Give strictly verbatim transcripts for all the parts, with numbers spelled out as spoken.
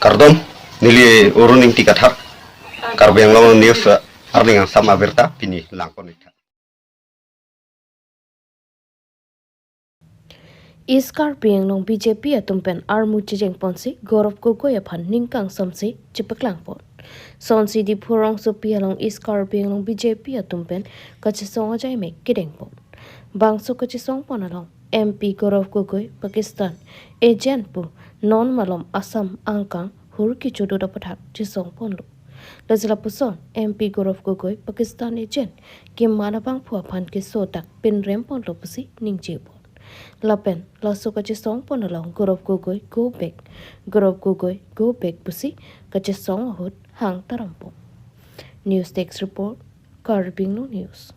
Kardom, neli Arun Ingti Kathar, Karbi Anglong News, eh, arni angsam abirta pini langpon-ik tha. East Karbi Anglong B J P atum pen armu chejeng ponsi Gaurav Gogoi aphan ning kangsam si chepaklang pon. Sonsi Diphu rongsopi along East Karbi Anglong B J P atum pen kachesong ajai mek kedeng pon. Bangso kachesong pon along M P Gaurav Gogoi Pakistan agent pu non malom Assam angkang hur kechodo aputhak chesong ponlo. Lasi lapuson M P Gaurav Gogoi Pakistan agent keman abangphu aphan keso dak pinrem ponlo pusi ningje pon. Lapen laso kachesong pon along Gaurav Gogoi go back, Gaurav Gogoi go back pusi kachesong ahut hang taram pon. News Desk Report, Karbi Anglong News.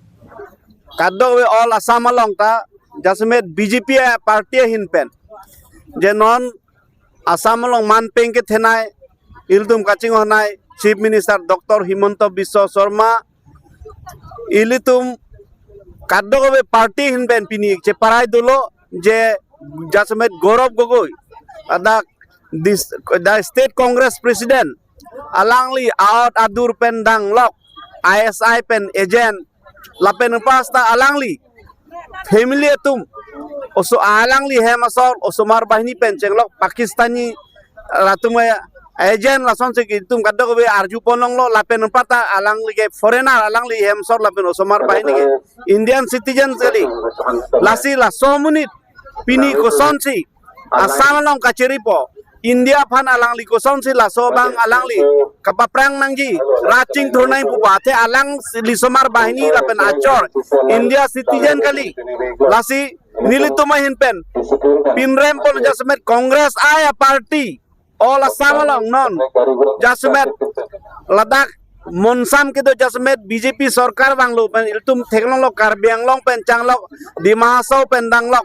Kadokave all Assam along ta jasemet B J P party ahin pen je non Assam along manpeng kethenei, ilitum kachinghonnei Chief Minister Doctor Himanta Biswa Sarma, ilitum kadokave party ahin pen pini cheparai dolo je jasemet Gaurav Gogoi, adak dis-, the State Congress President, alangli aot adur pen danglok, I S I pen agent, lapen pas ta alangli family atum, oso alangli hem asor osomar bahini pen chenglok Pakistani latum agent lasonsi itum kadokave arju ponlonglo, lapen pas ta alangli ke foreigner, alangli hem asor lapen osomar bahini ke Indian citizen kali. Lasi laso amonit pini kosonsi Assam along kacheripo, India aphan alangli kosonsi laso abang alangli kapaphrang nangji, rat chingthur nangji pu pa, athe alangli osomar bahini lapen achor India citizen kali. Lasi nelitum ahin pen pinrem pon jasemet Congress ai a-party all Assam along non jasemet ladak monsam kedo jasemet B J P sorkar vanglo pen ilitum theklonglo, Karbi Anglong pen changlok, Dima Hasao pen danglok,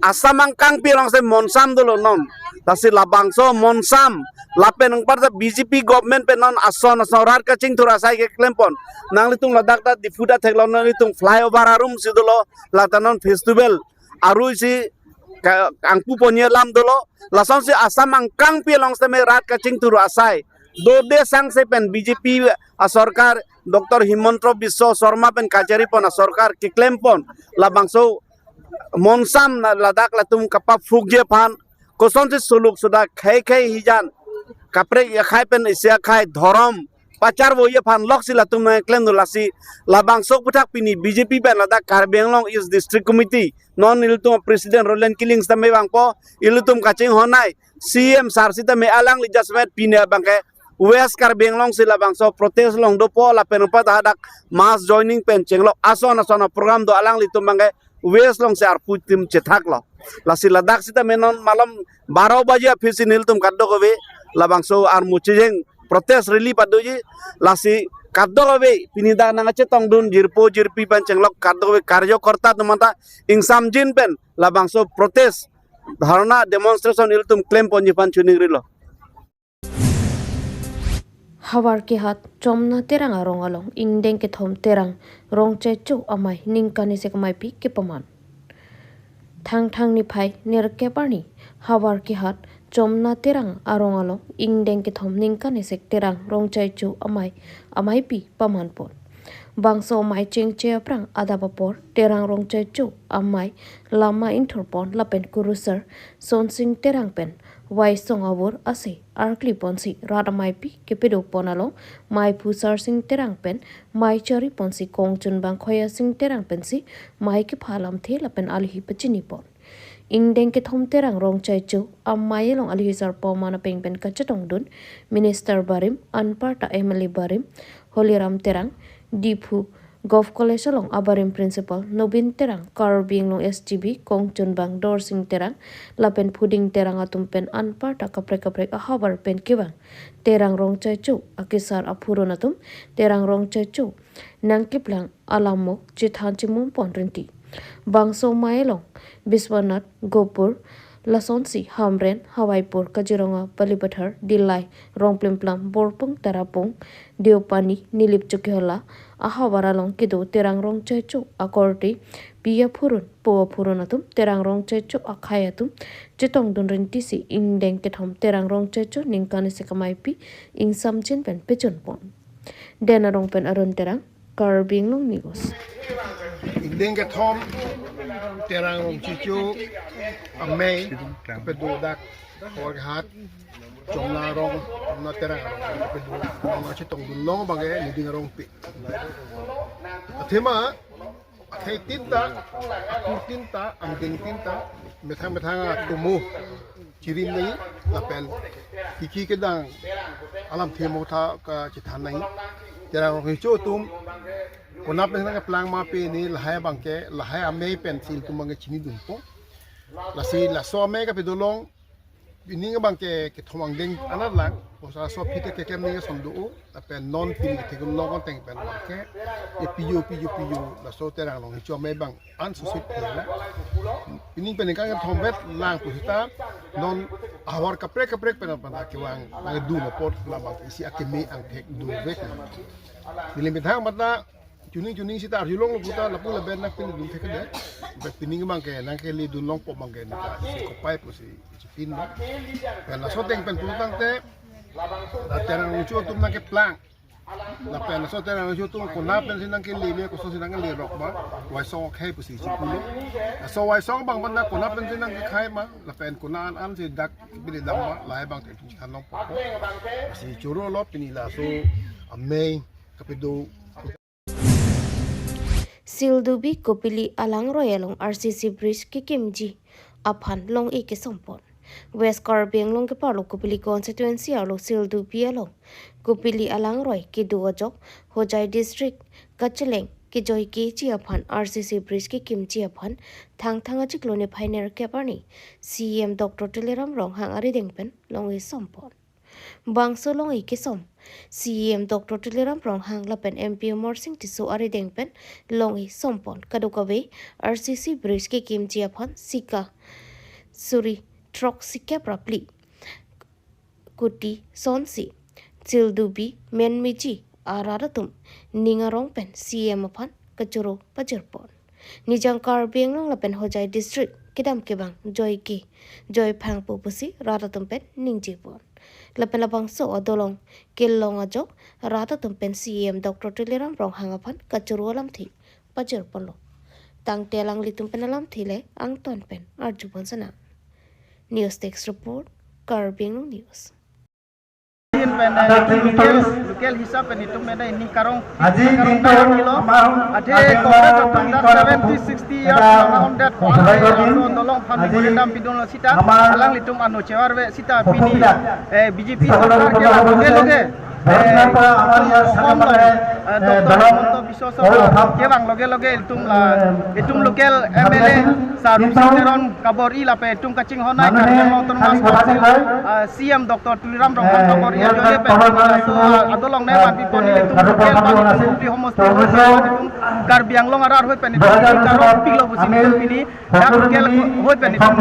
Assam angkangpi alongsi monsam dolo non. Lasi labangso monsam lapen anparta B J P government pen non ason ason rat kachingthur asai keklem pon. Nanglitum ladak ta Diphu ta theklong, nanglitum flyover arum si dolo, lata non festival arui si ka-, angpu ponji alam dolo. Lasonsi Assam angkangpi along setame rat kachingthur asai dode sangse pen B J P asorkar, Doctor Himanta Biswa Sarma pen kacheri pon asorkar keklem pon labangso monsam na ladak latum kapaphukji aphan, kosonsi suluk suda khei khei hijan, kaprek akhai pen isi akhai dhorom pacharvoji aphan loksi latum nangklem dolo. Lasi labangso aputhak pini B J P pen ladak Karbi Anglong East District Committee non ilitum President Roland Killing setame vangpo, ilitum kachinghonnei C M sir setame alangli jasemet pini abangke West Karbi Anglong si labangso protest along dopo, lapen anparta hadak mass joining pen chenglok ason ason a-program do, alanglitum abangke West alongsi arpu tim chethaklo. Lasi ladak setame non malom baro baji aphi si nelitum kadokave labangso armu chejeng protest rally padoji. Lasi kadokave pini dak nangkachetongdun jirpo jirpi pen chenglok kadokave karjokorta atum anta ingsamjin pen labangso protest dharna demonstration ilitum klem ponji aphan chiningrilo. Howraghat Chomna Terang arong along ingdeng kethom Terang Rongchaicho amei ningkan isek ameipi kepaman. Thangthang niphai nerkep arni Howraghat Chomna Terang arong along ingdeng kethom ningkan isek Terang Rongchaicho amei ameipi paman pon. Bangso amei chengche aphrang adap apor Terang Rongchaicho amei lama ingthur pon lapen kurusar Sonsing Terang pen waisong avur ase arkli ponsi rat ameipi kepedo pon along meiphu Sarsing Terang pen mei chari ponsi kongchunbang Khoyasing Terang pensi mei kepha alamthe lapen alihi pachini pon. Ingdeng kethom Terang Rongchaicho amei along alihi sarpo aman apeng pen kachetongdun Minister barim anparta M L A barim Holiram Terang, Diphu Govt College along abarim Principal Nobin Terang, Karbi Anglong S G B kongchunbang Dorsing Terang lapen Phuding Terang atum pen anparta kaprek kaprek ahavar pen kevang Terang Rongchaicho akesar aphurun atum Terang Rongchaicho nangkeplang alam mo chethan chimum pon rinti. Bangso amei along Biswanath, Gopur, lasonsi Hamren, Hawaipur, Kaziranga, Balipathar, Dillai, Rongplimplam, Borpung, Tarapung, Deopani, Nilip Chokihola, Ahavar along kedo Terang Rongchai Cho akorte pi aphurun po aphurun atum Terang Rongchai Cho akhai atum chetongdun rintisi ingdeng kethom Terang Rongchai Cho ningkan isi kamaipi ingsamjin pen pechunpon. Den Arong pen Arun Terang, Karbi Anglong News. Ingdeng kethom Terang Rongchai Cho amei kedo dak Howraghat, Chomla Rong, Chomla Terang Rong kedo, nang chetongdun long abangke Niding Rongpi. Athema akhai tin ta, akur tin ta, angdeng tin ta, methang methang atomo chirim nangji lapen kiki kedang alamthe motha kachethan nangji. Terang Rongchai Cho atum konat pen nangkeplang ma pini lahai abangke, lahai amei pensi ilitum abangke chinidunpo. Lasi laso amei kapedo long, pini abangke kethom angdeng anat lang, bosa laso aphi te keklem nangji ason do, lapen non pini kethekdun long ateng pen abangke, e pijo pijo pijo laso Terang Rongchai Cho amei abang an susit phi la. Pini pen ningkan kethom vet lang pusita non ahavar kaprek kaprek pen pen kevang nangdun apot labang isi akimi angthek dovek. Neli methang mata chuning chuning sita arjulonglo puta lapu laben nangpinidun thekde. Bet pini abangke nangkeledun longpo abangke neta isi kopai pusi chipin lo. Pen laso ateng pen pulotangte, la Terang Rongchai Cho atum nangkeplang. Lapen laso Terang Rongchai Cho atum konat pensi nangkele me, kosonsi nangkele rok ma, waisong akhai pusi chipulo. Laso waisong abang pen konat pensi nangkekhai ma, lapen konat an ansi dak bili dam ma, lahai abangke chethan longpo. Lasi choro lo pini laso amei kapedo. Sildubi Kopili Alangroi along R C C bridge kekimji aphan long-e kesompon. West Karbi Anglong keparlo Kopili constituency arlo Sildubi along Kopili Alangroi kedo ajok Hojai district kacheleng kejoi keji aphan R C C bridge kekimji aphan Thangthang achiklo niphai nerkep arni C E M Doctor Tuliram Ronghang arideng pen long-e sompon. Bangso long-e kesom C E M Doctor Tuliram Ronghang lapen M P Amarsing Tisso arideng pen long-e sompon. Kadokave R C C bridge kekimji aphan sika suri throksi kep ra phli kuti sonsi Sildubi Menmeji arat atum ning arong pen C E M aphan kachoro pajirpon. Nijang Karbi Anglong lapen Hojai district kedam kevang joi ke joi phangpo pusi rat atum pen ningjepon. Lapen labangso adolong kelong ajok rat atum pen C E M Doctor Tuliram Ronghang aphan kachoro alamthe pajirponlo. Tangte alanglitum pen alamthe le angton pen arjupon sana. News Desk Report, Karbi Anglong News. Pen, eh, local, local hisab pen itum pen ini karong, karong dua kilo. Athe Congress atum dak seventy, sixty years around that one, eh, so dolong phan gurindam pidunlo sita, alanglitum ano chevar ve sita pini, eh, B J P sarkar kevang loge loge, eh, Home Minister, eh, Doctor Himanta Biswa Sarma kevang loge loge itum la, itum local M L A Sir Rising Teron kabor-i lapen itum kachinghon nai Karbi Anglong Autonomous Council, ah, C E M Doctor Tuliram Ronghang kabor-i ajoine pen, ah, so, ah, adolong ne manpi pon nelitum local pan itum Kopili homosti homosti pan itum Karbi Anglong arat hoi pen itum karong pilo pusi itum pini dak local hoi pen itum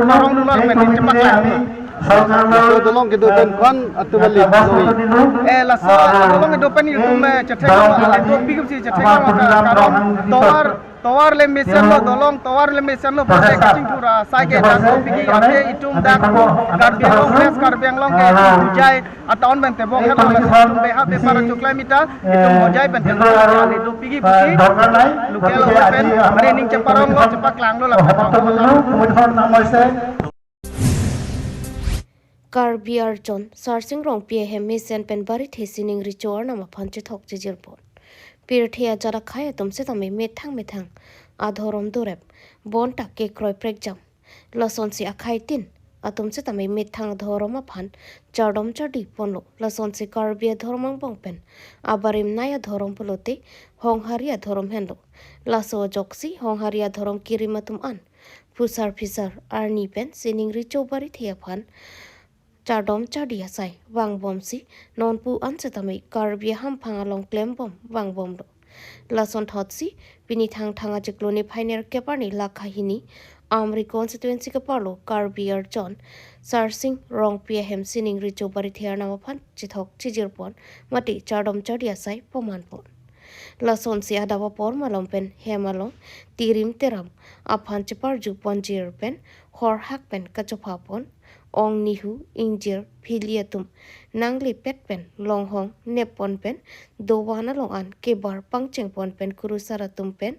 karong dolo pen itum paklang. So dolong kedo pen kon atubali. Eh, laso dolong kedo pen itum, eh, chethek lo, eh, dopik pusi chethek lo, eh, karong tovar, tovar le mesenlo, dolong tovar le mesenlo, pate kachingthur asai ke dak dopik ke ate itum dak Karbi Anglong, West Karbi Anglong ke itum Hojai atown pen tebong helo, itum beha bepar chukle mita, itum Hojai pen tebong helo, ale dopik pusi local hoi pen, mane ning cheparonglo, chepaklanglo, lapen Karbi arjon, Sarsing Rongpi ahem mesen pen barithe sining recho arnam aphan chethok chijirpon. Pirthe ajat akhai atum setame methang methang adhorom dorep, bonta kekroi prekjam. Lasonsi akhai tin atum setame methang adhorom aphan chardom chardi ponlo. Lasonsi Karbi adhorom angbong pen abarim nai adhorom pulote Honghari adhorom henlo. Laso ajoksi Honghari adhorom kirim atum an phusar phisar arni pen sining recho barithe aphan chardom chardi asai vangbomsi nonpu an setame Karbi ahamphang along klembom vangbomlo. Lasonthotsi pini Thangthang achiklo niphai nerkep arni lakha hini Amri constituency keparlo Karbi arjon Sarsing Rongpi ahem sining recho barithe arnam aphan chethok chijirpon mate chardom chardi asai pomanpon. Lasonsi adap apor malom pen hem along tirim teram aphan cheparju ponjir pen horhak pen kachopha pon ong nihu ingjir phili atum nanglepet pen longhong nep pon pen dovan along an kebar pangcheng pon pen kurusar atum pen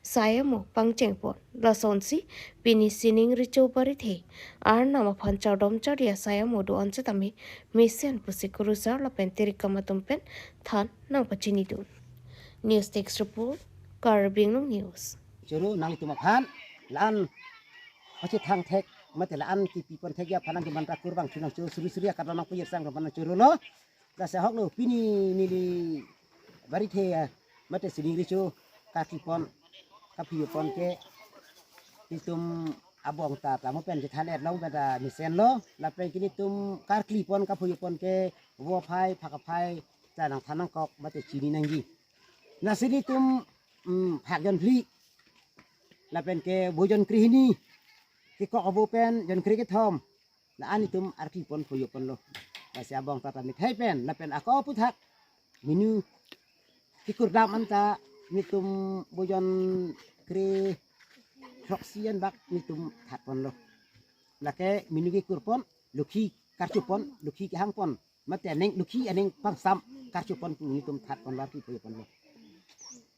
sai amo pangcheng pon. Lasonsi pini sining recho barithe Arnam aphan chardom chardi asai amo do-an setame mesen pusi kurusar lapen tirikam atum pen than nangpachinidun. News Desk Report, Karbi Anglong News. Choro nanglitum aphan la-an pachethang thek mate la-an kipi pon thek ya aphan nangkeman ta kurvangthu nangcho suri suri akadon nangpujirsang ro aphan nangchorolo. Lasi ahok lo pini neli barithe, eh, mate sining recho karkli pon kaphuyo pon ke nelitum abong ta tamo pen chethan et long pen ta mesenlo lapen ke nelitum karkli pon kaphuyo pon ke vo aphai phak aphai ta nangthan nangkok mate chini nangji. Lasi nelitum, mm, phak jon phli lapen ke vo jon krehini, kekok avo pen jon krekethom. La-an nelitum arkli pon phuyo ponlo. Lasi abong ta ta methai pen lapen ako aphuthak minu kekurdam anta nelitum vo jon kre throksi an bak nelitum that ponlo. Lake minu kekur pon, lokhi karcho pon, lokhi kehang pon mate aning lokhi aning pangsam karcho pon pu nelitum that pon lo, arkli phuyo ponlo.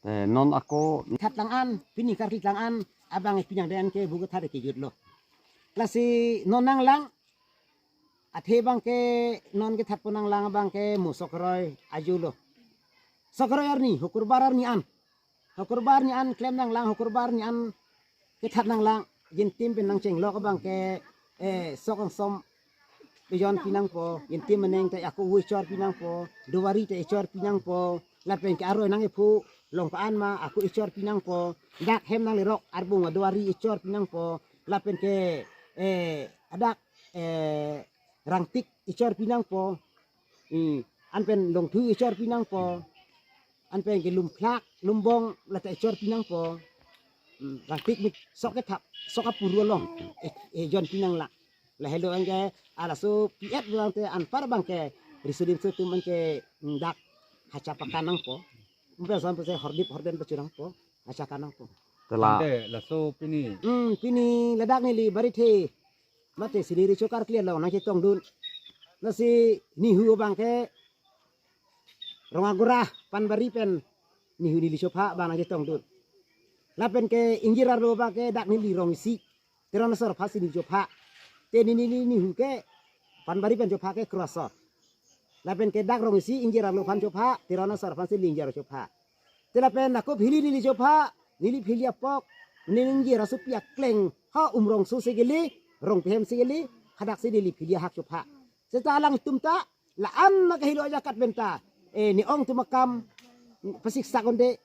Eh, non ako that lang an, pini karkli lang an, abang pini angdeng ke vo kethat kejutlo. Lasi non nanglang athe abang ke non kethat pon nanglang abang ke mo sok roi ajo lo. Sok roi arni, hukurbar arni an. Hukurbar arni an klem nanglang, hukurbar arni an kethat nanglang. Jintim pen nangchenglok abang ke, eh, sok angsom ejon pi nangpo, jintim aning ta ako vo echor pi nangpo, dovari ta echor pi nangpo, lapen ke aroi nangkepho, long ko-an ma ako echor pi nangpo, dak hem nanglerok arbung adovari echor pi nangpo, lapen ke, eh, adak, eh, rangtik echor pi nangpo, hmm, anpen longthu echor pi nangpo, anpen ke lumkhlak lumbong lata echor pi nangpo, hmm, rangtik mik sok kethap sok apuru along, eh, eh, jon pi nanglang. Lahelo anke alaso pi et lang te anpar abang ke riso dimso atum anke, hmm, dak hacha pakan nangpo. Umpen son puse hordip horden pachurangpo, hacha kan nangpo. Tela. Ante laso pini. Hmm, pini ladak neli barithe mate sining recho karkli along nangchetongdun. Lasi nihu abang ke Rongagora Panbari pen nihu neli chopha abang nangchetongdun. Lapen ke ingjir arlo abang ke dak neli rong isi, Teron asor aphansi neli chopha. Te neli, neli nihu ke Panbari pen chopha ke Kro asor. Lapen ke dak rong isi ingjir arlo aphan chopha, Teron asor aphansi neli ingjir chopha. Te lapen ako phili neli chopha, neli phili apok, neli ingjir asopi akleng, ha umrongso si kele, rong pehem si kele, hadaksi neli phili ahak chopha. Seta alangtum ta, la-an ma kahelo ajakat pen ta, eh, ne-ong atum akam, pasiksak unde,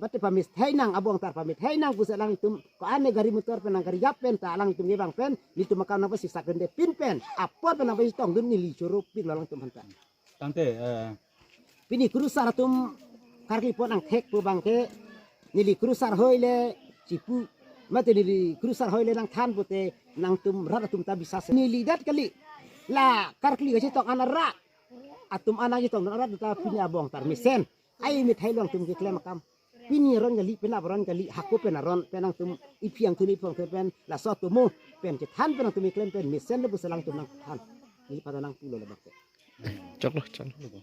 mate pamethai nang, abong ta pamethai nang pusi alangtum, ko-an ne gari motor pen nang gari yap pen ta, alangtum ke abang pen, nelitum akam nangpasiksak unde pin pen, apor pen nangpachetongdun neli choro piklo alangtum aphan ta. Tangte, eh, pini kurusar atum karkli pon angthek pu abang ke, neli kurusar hoi le chipu, mate neli kurusar hoi le nangthan pute nangtum rat atum ta bisas. Neli dak kali, la karkli kachetong an arat atum an nangchetongdun arat ta pini abong ta mesen. Ai methai alangtum keklem akam. Pini aron kali, penap aron kali, hako pen aron, pen nangtum iphi angthun iphi angthun pen, laso atomo pen chethan pen nangtum keklem pen mesenlo pusi alangtum nangthan. Neli pata nangpulo le abang ke. Choklo, choklo.